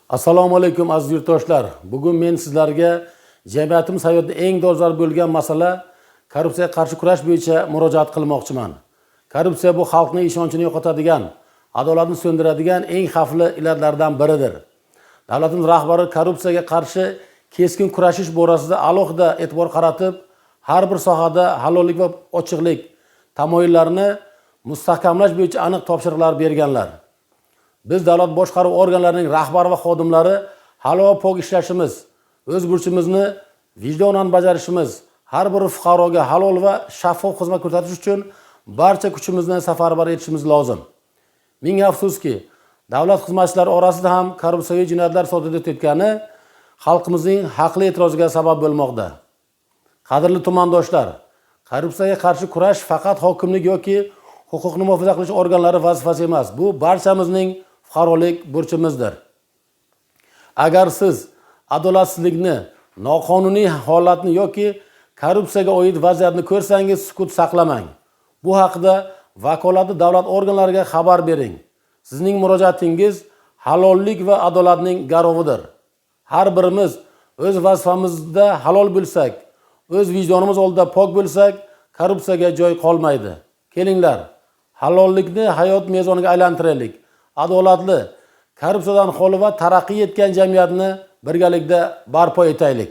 Assalomu alaykum, aziz yurtdoshlar. Bugun men sizlarga jamiyatimiz hayotida eng dolzarb bo'lgan masala, korrupsiyaga qarshi kurash bo'yicha murojaat qilmoqchiman. Korrupsiya bu xalqning ishonchini yo'qotadigan, adolatni so'ndiradigan eng xavfli illatlardan biridir. Davlatimiz rahbari korrupsiyaga qarshi keskin kurashish borasida alohida e'tibor qaratib, har bir sohada halollik va ochiqlik tamoyillarini mustahkamlash bo'yicha aniq topshiriqlar berganlar. Biz, davlat boshqaruv organlarining rahbar va xodimlari, halol va pok ishlashimiz, o'z burchimizni vijdonan bajarishimiz, har bir fuqaroga halol va shaffof xizmat ko'rsatish uchun barcha kuchimizni safarbar etishimiz lozim. Ming afsuski, davlat xizmatchilari orasida ham korrupsiyaviy jinoyatlar sodir etayotgani xalqimizning haqli e'tiroziga sabab bo'lmoqda. Qadrli tumandoshlar, korrupsiyaga qarshi kurash faqat hokimlik yoki huquqni muhofaza qilish organlari vazifasi emas, bu barchamizning fuqarolik burchimizdir. Agar siz adolatsizlikni, noqonuniy holatni yoki korrupsiyaga oid vaziyatni ko'rsangiz, sukut saqlamang. Bu haqida vakolatli davlat organlariga xabar bering. Sizning murojaatingiz halollik va adolatning garovidir. Har birimiz o'z vazifamizda halol bo'lsak, o'z vijdonimiz oldida pok bo'lsak, korrupsiyaga joy qolmaydi. Kelinglar, halollikni hayot mezoniga aylantiraylik. Adolatli, korrupsiyadan xoli va taraqqiy etgan jamiyatni birgalikda barpo etaylik.